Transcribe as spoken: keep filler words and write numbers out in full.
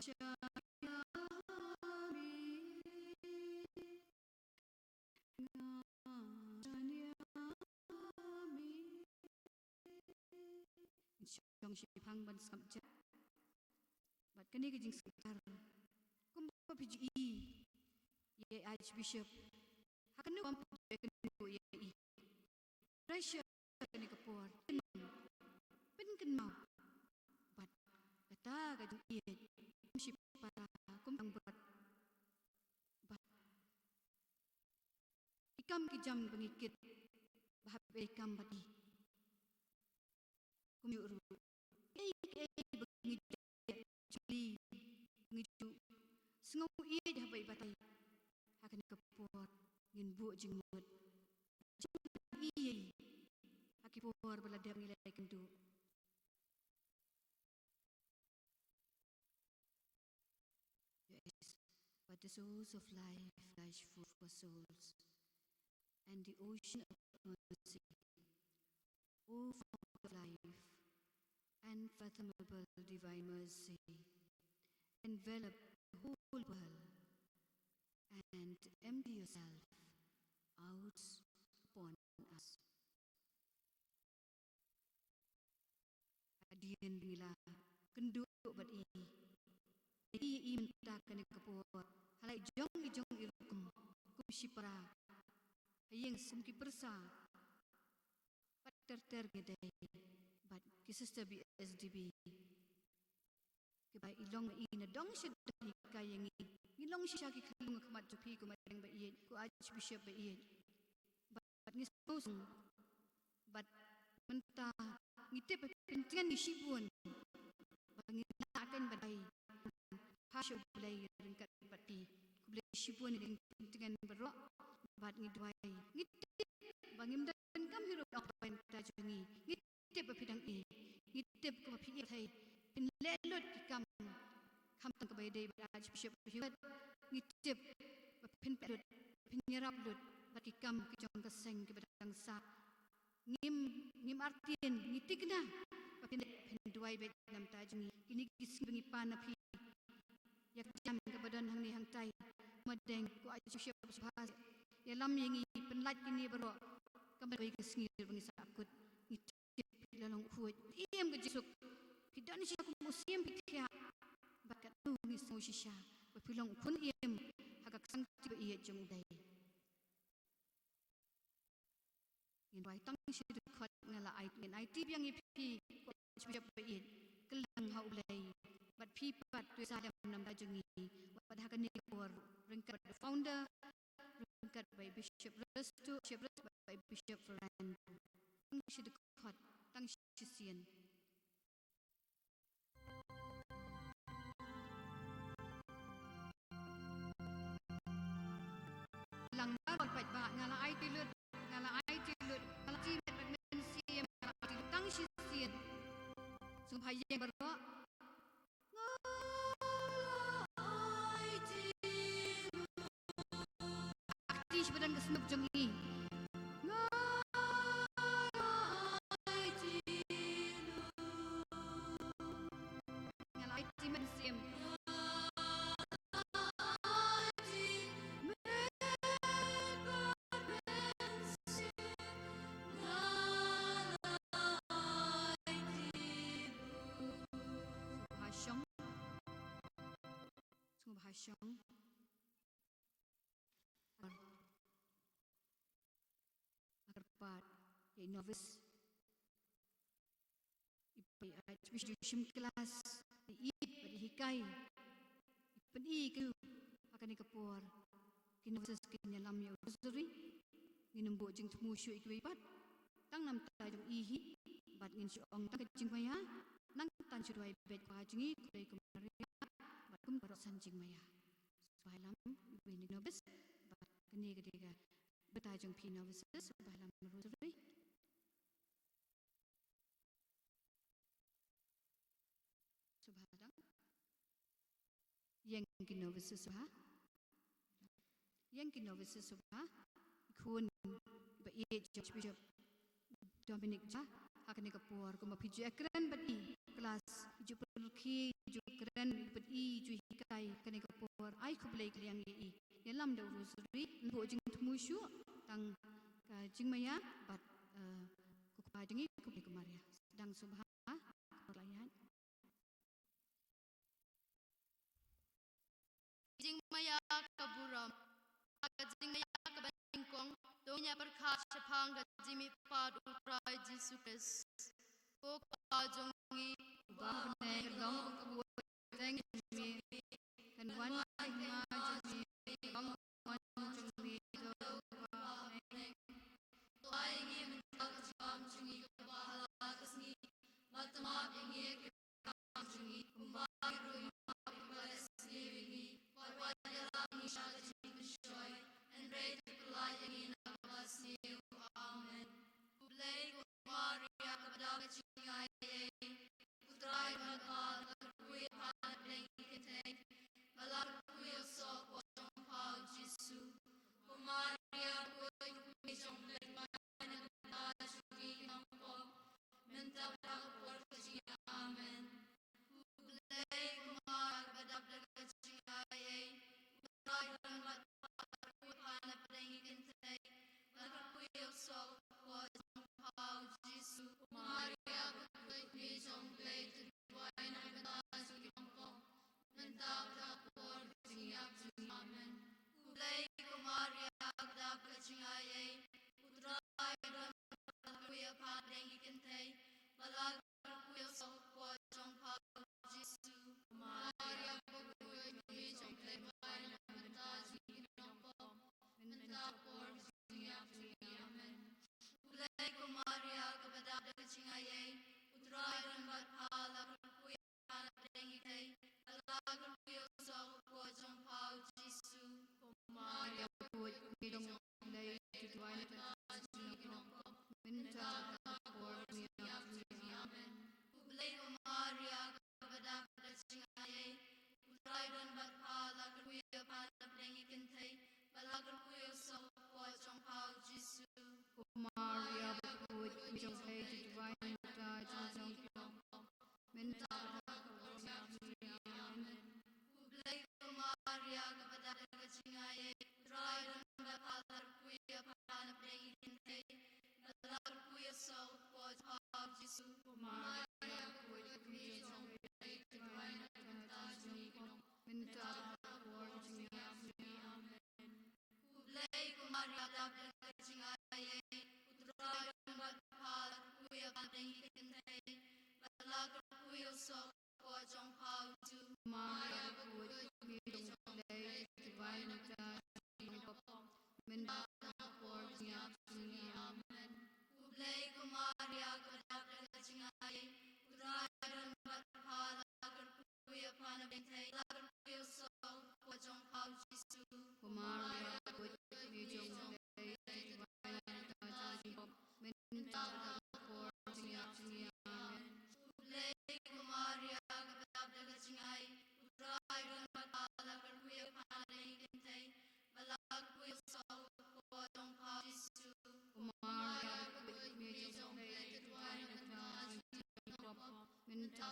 shah ïa me, nga shah ïa me. Shong shiphang ban sngap jait. Bad kane ka jingsngewtynnat, kumba phi ju ïohi ïa i Archbishop, ha kano ka por phi ju ïakynduh ïa i. Pressure kane ka por, pynkynmaw. Bad kata ka jingïeit kum shipara, kum tang bad, bad ki kam ki jam ba ngi kit, ba hap ïa i kam bad i. Kumjuh ruh, ei ei ba ngi ju, juli, ba ngi ju sngew ïeit haba i batai, ha kane ka por ngin buh jingmut, jingmut ïa i ha ki por ba la dep ngi la ïakynduh. But the source of life, life for souls, and the ocean of mercy. O fount of life, unfathomable divine mercy, envelop the whole world and empty yourself out upon us. Hadien ngi la kynduh bad i, i, i mynta kane ka por, ha la i jong i jong i rukom, kum shipara, ha ïing kum ki pyrsa, bad ter ter ngi dei bad ki sister B S D B. Kiba i long ma i na dong sha dong hikai ïa ngi. Ngi long shisha ki khyllung ha khmat jong phi, ko Madiang ba ïeit, ko Archbishop ba ïeit. Bad ngi sngewsih, bad mynta ngi tip ba phin tngen ïa ngi shibun, ba ngin lah ban duwai, phah sha U Blei ryngkat bad phi. Khublei shibun ïa ngi, phin tngen baroh bad ngi duwai. Ngi tip ba ngim donkam hi ruh ban ong ba mynta jong ngi. Ngi tip ba phi dang ïeit, ngi tip ba phi ïeit, phin leh lut ki kam, khamtam kaba ïadei bad Archbishop Hewett. Ngi tip ba phin peit lut, phin ïarap lut bad ki kam ki jong ka seng kiba dang sah. Ngim, ngim artatien, ngi thikna ba phin, phin duwai beit na ka bynta jong ngi. Kine ki sngi ba ngi pan na phi, ïa ka jam kaba don hangne hangtai, Madiang, ko Archbishop Subha, ïalam ïa ngi, pynlait kine baroh. Kam dei ka sngi ba ngi sa kut, ngi tip phi la long u khuid im ka jingsuk. Phi don shisha kum u siem phi thiah. Bad katno ngi sngew shisha ba phi long u khun im ha ka ksangti ba ïeit jong U Blei. Ngin duwai tang shi dkhot, nga la ai, ngin aiti biang ïa phi, ko Archbishop ba ïeit, kyllang ha U Blei. Bad phi pat to ïasaid lem na ka bynta jong ngi. Bad ha kane ka por, ryngkat bad u founder, ryngkat bad i Bishop Restu, Bishop Restu bad i Bishop Fernando. Tang shi dkhot, tang shisien. Lang baroh pat ba nga la aiti lut, nga la aiti lut, nga la aiti met bad mynsiem, nga la aiti lut tang shisien. Sngewbha ïeng baroh. Nga la aiti lut. Akti sha ba don ka snup jong ngi. Nga la aiti lut. Nga la aiti mynsiem. Nga la aiti met bad mynsiem. Nga la aiti lut. Sngewbha shong. Sngewbha shong. Nga kyrpad ïa i novice, i, i Archbishop ju shim klas, i ïeit bad i hikai, i pyni ïa ki ha kane ka por. Ki novices kin ïalam ïa u rosary. Ngin ym buh jingthmu shuh ïa kiwei pat, tang na ka bynta jong i hi. Bad ngin shu ong tang ka jingmaïa, nangta shu duwai beit, ko Kpa jong ngi, khublei ko Maria, bad kumta baroh san jingmaïa. Sngewbha ïalam iwei na i novice, bad kane ka dei ka bynta jong phi novices, sngewbha ïalam rosary. Sngewbha dang. Ïeng ki novices sngewbha. Ïeng ki novices sngewbha. I khun ba ïeit jong Archbishop Dominic Jah, Ha kane ka por kumba phi ju ïakren bad i klas, i ju pynrkhie, i ju kren bad i, i ju hikai kane ka por, ai khublei kylliang ïa i. Ïalam da u rosary, ngin buh jingthmu shuh tang ka jingmaïa bad, eh, ko Kpa jong ngi, ko Blei ko Maria. Sdang sngewbha, ka por la ïaid. Jingmaïa ka burom. Ka jingmaïa kaba nyngkong, to ngin ïa pyrkhat shaphang ka jingmihpat U Trai Jisu Khrist. Ko Kpa jong ngi uba ha bneng, ka long ka buh jong ngi, kan wan ka hima jong ngi, ka long ka mon jong ngi, to ha bneng. To ai ngi mynta ka jingbam jong ngi kaba ha la ka sngi, bad to map ïa ngi ki Mynta bad ha ka por ka jingïaid. Amen. Khublei ko Maria kaba dap da ka jingaiei, U Trai u don bad pha, la kyrkhu ïa pha na pdeng ki kynthei, la kyrkhu ïa u soh ka por jong pha U Jisu. Ko Maria ka khuid, ka kmie jong U Blei, to duwai na ka bynta jong ngi ki nongpop, mynta bad ha ka por ka jingïap jong ngi. Amen. Khublei ko Maria kaba dap da ka jingaiei, U Trai u don bad pha, la kyrkhu ïa pha na pdeng ki kynthei, bad la kyrkhu ïa u soh ka por jong pha U Jisu. Ko Maria ka khuid, ka kmie jong U Blei, to duwai na ka bynta jong ngi ki nongpop, mynta bad ha ka por ka jingïap jong ngi. Amen. Khublei ko Maria kaba dap da ka jingaiei, U Trai u don bad pha, la kyrkhu ïa pha na pdeng ki kynthei, bad la kyrkhu ïa u soh ka por jong pha U Jisu. Ko Maria ka khuid, ka kmie jong U Blei, to duwai na ka bynta jong ngi ki nongpop, mynta bad ha ka por ka jingïap jong ngi. Amen. Khublei ko Maria kaba dap da ka jingaiei, U Trai u don bad pha, la kyrkhu ïa pha na pdeng ki kynthei, bad la kyrkhu ïa u soh ka por jong pha U Jisu. Ko Maria ka khuid, ka kmie jong U Blei, to duwai na ka bynta jong ngi ki nongpop, mynta bad ha ka por ka jingïap jong ngi. Amen. Khublei ko Maria kaba dap da ka jingaiei, U Trai u don bad pha, la kyrkhu ïa pha na pdeng ki kynthei, bad la kyrkhu ïa u soh ka por jong pha U Jisu. Ko Maria ka khuid, ka kmie jong U Blei, to duwai na ka bynta jong ngi ki nongpop, mynta bad ha ka por ka jingïap jong ngi. Amen. Khublei ko Maria kaba dap da ka jingaiei, U Trai u don bad pha, la kyrkhu ïa pha na pdeng ki kynthei, bad la kyrkhu ïa u soh ka por jong pha U Jisu. Maria ka khuid, ka kmie jong U Blei, to duwai na ka bynta jong ngi ki nongpop, mynta bad ha ka por ka jingïap jong ngi. Amen. Khublei ko Maria kaba dap da ka jingaiei, U Trai u don bad pha, la kyrkhu ïa pha na pdeng ki kynthei, la kyrkhu ïa u soh ka por jong pha U Jisu. Ko Maria ka khuid, ka kmie jong U Blei, to duwai na ka bynta jong ngi ki nongpop, mynta bad ha ka por ka jingïap jong ngi. Amen. Khublei ko Maria kaba dap da ka jingaiei, U Trai u don bad pha, la kyrkhu ïa pha na pdeng ki kynthei, bad la kyrkhu ïa u soh ka por jong pha U Jisu. Ko Maria ka khuid, ka kmie jong U Blei, to duwai na ka bynta jong ngi ki nongpop, mynta